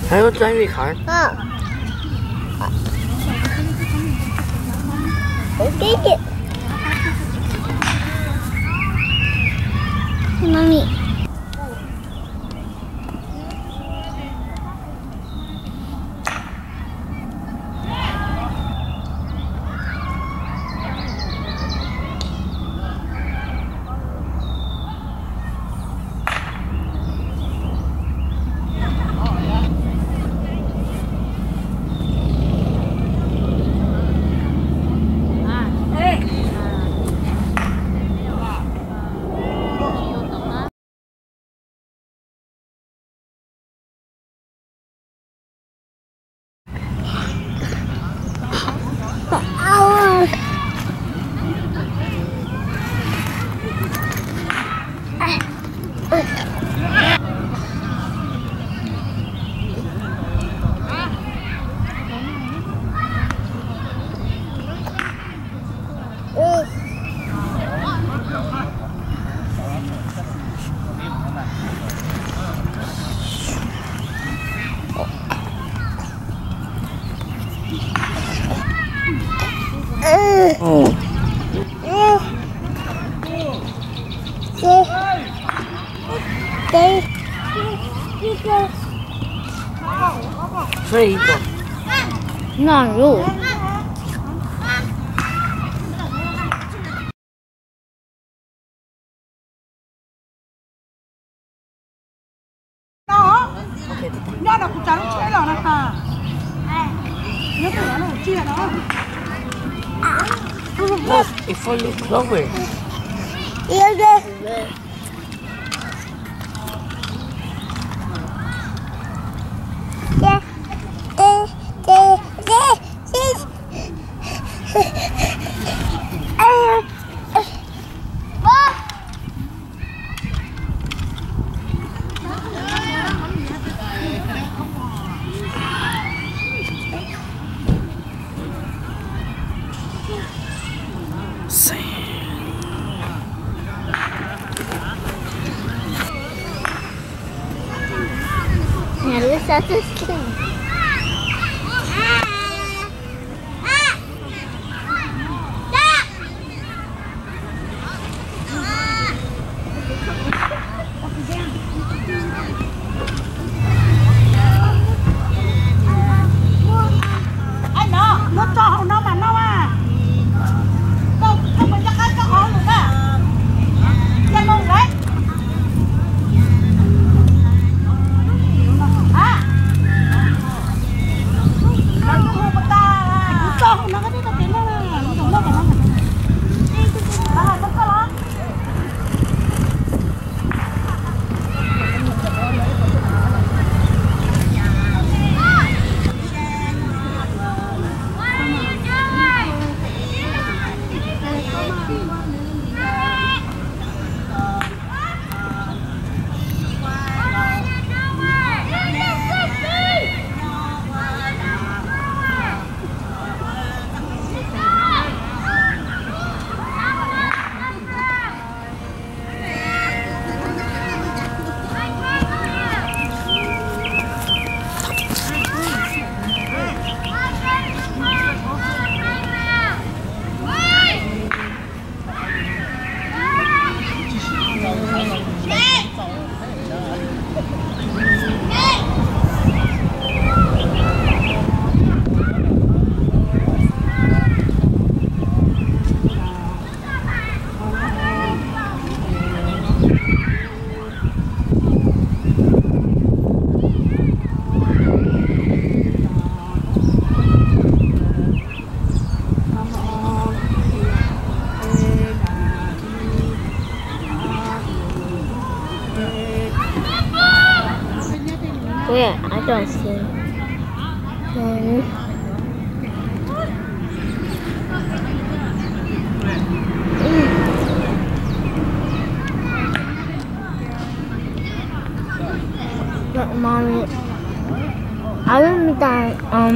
Hãy có trái vì khải. Ờ. Cái gì? Mami. Noj lauj. Nyob no kuv tsav lub tsheb los na. Nyob no kuv tsav lub tsheb los. Look, it fully covered. Nhà lưới sao tôi Ai no, muab tso hauv no mas noj mas. Koj, koj mus ncaj qab tso hauv lawm na. Yog no lawm. Ha? Lawv hu ua tas, kuv tso hauv no koj thiaj tau kev noj na, noj tas no. Koj los. Ui, ai trò xin. Mom, I remember, um,